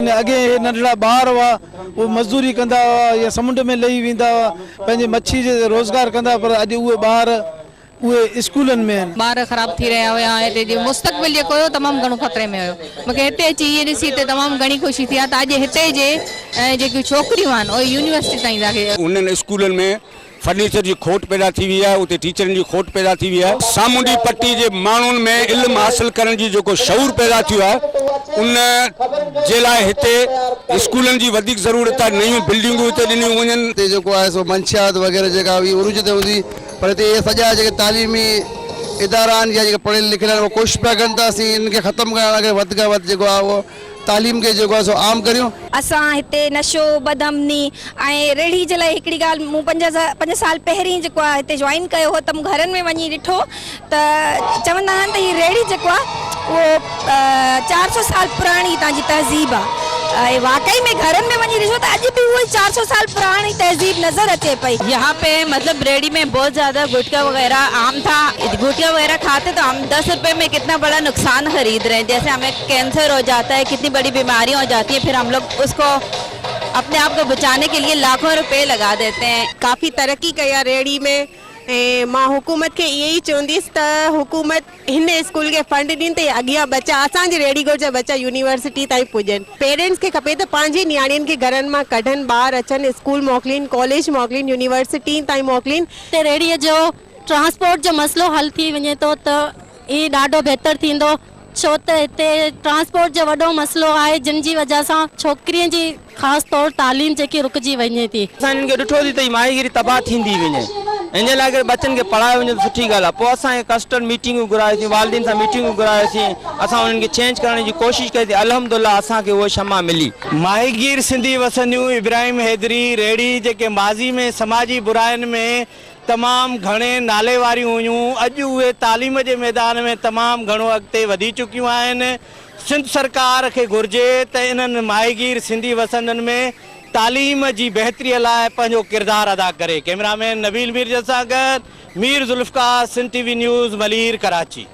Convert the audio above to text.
آهن اڳي اهي ننڍڙا ٻار هئا اهي مزدوري ڪندا هئا يا سمنڊ ۾ لهي ويندا هئا پنهنجي مڇي جي روزگار ڪندا هئا پر اڄ اهي ٻار اهي اسڪولن ۾ آهن. ٻار خراب ٿي رهيا هيا ۽ هتي جو مستقبل جيڪو هيو تمام گهڻو خطري ۾ هيو مون کي هتي اچي اهي ڏسي هتي تمام گهڻي خوشي ٿي آهي ته اڄ هتي جي جيڪيون ڇوڪريون آهن اهي يونيورسٽي تائين داخل انهن اسڪولن ۾ فرنيچر جي کوٽ پيدا ٿي وئي آهي، اتي ٽيچرن جي کوٽ پيدا ٿي وئي آهي. سامونڊي پٽي جي ماڻهن ۾ علم حاصل ڪرڻ جي جيڪو شعور پيدا ٿيو آهي ان جي لاء هتي اسڪولن جي وڌيڪ ضرورت آهي، نيون بلڊنگون هتي ڏنيون وڃن. هتي جيڪو آهي سو منشيات وغيره جيڪا هئي عروج تي هوندي پر هتي اهي سڄا جيڪي تعليمي ادارا آهن يا جيڪي پڙهيل لکيل آهن اهي ڪوشش پيا ڪن ته اسين انهن کي ختم ڪرڻ لاء وڌ کان وڌ جيڪو آهي اهو تعليم کي جيڪو آهي سو عام ڪريون. اسان هتي نشو، بدامني ۽ ريڙهي جي لاء هڪڙي ڳالهه مون پنج سال پهرين جيڪو آهي هتي جوائن ڪيو هو ته مون گهرن ۾ وڃي ڏٺو ته چوندا آهن ته هي ريڙهي جيڪو آهي اهو 400 سال پراڻي هتان جي تهذيب آهي ۽ واقعي ۾ گهرن ۾ وڃي ڏسو ته اڄ به اهو ئي 400 سال پراڻي تهذيب نظر اچي پئي. يهان پي مطلب ريڙهي ۾ بهت زياده گٽڪا وغيره عام ٿا گٽڪا وغيره کاتي تو هم دس روپي ۾ ڪتنا بڙا نقصان خريد رهي هين جيسي همين ڪينسر هو جاتا هي ڪتني بڙي بيماريان هو جاتي هين ڦر هم لوگ اس ڪو اپني آپ ڪو بچاني ڪي ليي لاکون روپي لگا ديتي هين. ڪافي ترقي ڪئي آ ريڙهي ۾ ۽ مان حڪومت کي اهي ئي چونديس ته حڪومت هن اسڪول کي فنڊ ڏين ته اڳيان ٻچا اسان جي ريڙهي ڳوٺ جا ٻچا يونيورسٽي تائين پڄن. پيرنٽس کي کپي ته پنهنجي نياڻين کي گهرن مان ڪڍن ٻاهر اچن اسڪول موڪلين ڪاليج موڪلين يونيورسٽين تائين موڪلين. هتي ريڙهي جو ٽرانسپورٽ جو مسئلو حل ٿي وڃي ٿو ته هي ڏاڍو بهتر ٿيندو. ڇو ته هتي ٽرانسپورٽ جو وڏو مسئلو آهي جن جي وجه سان ڇوڪرين جي خاص طور تعليم جيڪي رڪجي وڃي ٿي. اسان انهن کي ڏٺو ٿي ته هي ماهيگيري تباهه ٿيندي وڃي ان جي لاء اگر ٻچن کي پڙهايو وڃي ته سٺي ڳالهه آهي پوء اسان هي ڪسٽر ميٽنگون گهرايوسين والدين سان ميٽنگون گهرايوسين اسان انهن کي چينج ڪرڻ جي ڪوشش ڪئي سين الحمدالله اسان کي اهو شمع ملي. ماهيگير سنڌي وسنديون ابراهيم حيدري ريڙهي جيڪي ماضي ۾ سماجي براين ۾ تمام گهڻي نالي واريون هيون، اڄ اهي تعليم جي ميدان ۾ تمام گهڻو اڳتي وڌي چڪيون آهن، سنڌ سرڪار کي گهرجي ته انهن ماهيگير سنڌي وسندين ۾ تعليم جي بهتري لاء پنهنجو ڪردار ادا ڪري، ڪئميرا مين نبيل ميرجت سان گڏ Mir Zulfiqar, Sindh T V news, Malir, Karachi.